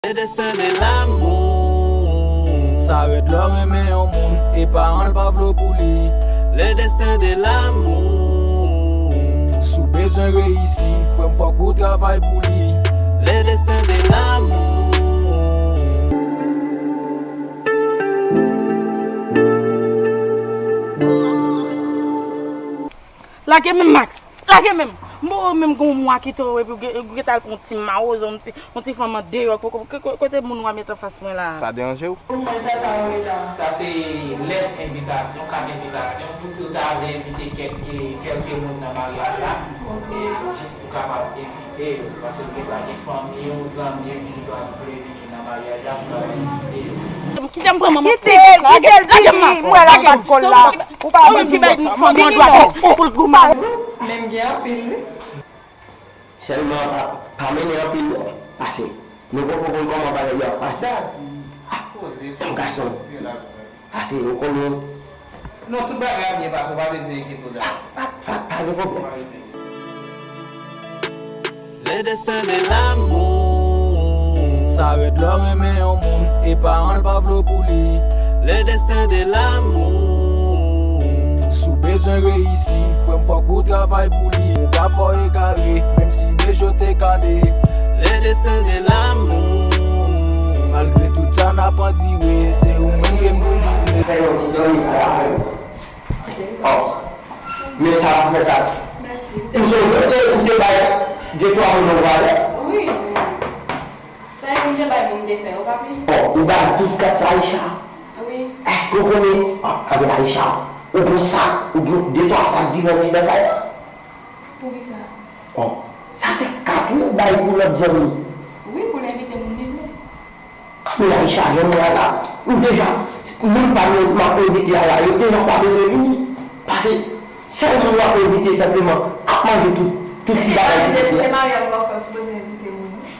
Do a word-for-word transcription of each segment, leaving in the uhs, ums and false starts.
Le destin de l'amour. Sa rèd lè w renmen yon moun e paran l pa vle w pou li. Le destin de l'amour. Si w bezwen reyisi, frè m, fòk ou travay pou li. Le destin de l'amour. Lage men m, Max! Lage men m! Mbo, menm gen yon mwa kite w epi w gen- w gentan al pran yon ti mawozo, yon ti, yon ti fanm andeyò, ko- ko- ko- kote moun w a met anfas mwen la a? Sa deranje w? Mwen, sa, sa w ye la. Sa se lèt envitasyon, kat envitasyon, pou si w ta vle envite kèk, kèlke moun nan maryaj la, e jis pou kapab envite yo, paske w gen dwa gen fanmi w, zanmi w ki dwa vle vini nan maryaj la, pou kapab envite yo. Kite m pran manman. Kite l, kite l vini. Mwen la, bat kòl la. Ou pa vin ki bay fanmi an dwa pou l goumen. Menm gen anpil, wi. Sèlman pa, pa mennen anpil non, paske nou poko konn kòman bagay yo ap pase. Ah, yon gason. Paske ou konnen. Non, tout bagay ap byen pase, ou pa bezwen enkyete w, Dad. Pa, pa, pa gen pwoblèm. Le destin de l'amour. Sa rèd lè w renmen yon moun e paran l pa vle w pou li. Le destin de l'amour. Si w bezwen reyisi, frè m, fòk ou travay pou li. Yon ta fò egare, menm si de je w te kale. Le destin de l'amour. Malgre tout sa n ap andire, se ou menm ke m dwe vle. Fè yon ti dòmi sa la, fè yon. Oh. Men sa pou fè kat. Mèsi. Ou sonje ou te, ou te bay de twa moun yon valè? Wi, wi. Sèl m te bay moun te fè, ou pa bliye? Oh, ou bay tout kat sa Aisha? Wi. Èske ou konnen? Ah, anben Aisha, ou gon sak, ou gon de twa sak divan nan kay la? Poukisa? Oh, sa se kat wi ou bay pou lòt zanmi. Wi, pou l envite moun li vle. Anben Aisha, jan m wè la, m deja, moun pa m yo m ap envite a la, yo deja pa bezwen vini. Paske sèl moun w ap envite senpleman ap manje tout, tout ti bagay ki te fèt. Se maryaj w ap fè, w sipoze envite moun, wi.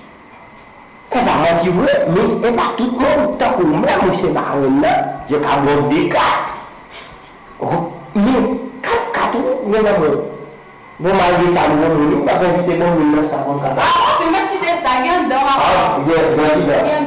E pa manti vre, men e pa tout moun, tankou mwen, mwen se marenn nan, yo ka ba w de kat. Oh, men kat, kat wi, men nan mwen. Bon, malgre sa, m gon moun, wi, m ap envite bon moun nan sa, bon, kaka. Ah, ou mèt kite sa, gen dan w ap. Ah, gen, gen, gen.